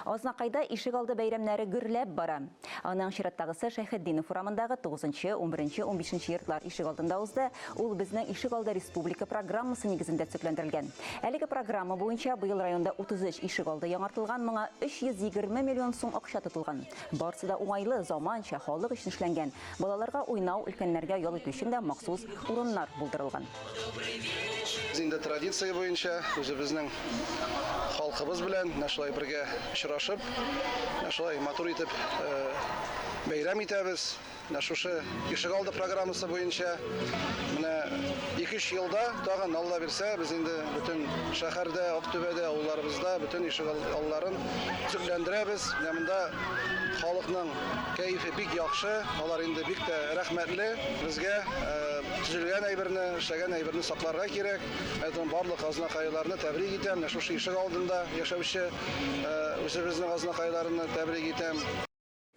Азнакайда ишегалды бәйрәмнәре гөрләп бара. Аның чираттагысы Шәйхетдинов урамындагы тугызынчы, унберенче, унбишенче йортлар ишегалдында узды. Ул Безнең ишегалды республика программасы нигезендә төзекләндерелгән. Әлеге программа буенча быел районда 33 ишегалды яңартылган, моңа 320 миллион сум акча тотылган. Барысы да уңайлы, заманча, халык өчен эшләнгән. Балаларга уйнау, өлкәннәргә ял итү өчен дә махсус урыннар булдырылган. Без инде традиция буенча үзебезнең халкыбыз белән менә шулай бергә очрашып, менә шулай матур итеп бәйрәм итәбез. Менә шушы ишегалды программасы буенча менә ике-өч елда тагын, Алла бирсә, без инде бөтен шәһәрдә, Актүбәдә, авылларыбызда бөтен ишегалларын төзекләндерәбез. Менә монда халыкның кәефе бик яхшы, алар инде бик тә рәхмәтле безгә. Төзелгән әйберне, эшләгән әйберне сакларга кирәк. Поэтому барлык азнакайларны тәбрик итәм. Менә шушы ишегалдында яшәүче үзебезнең азнакайларны тәбрик итәм.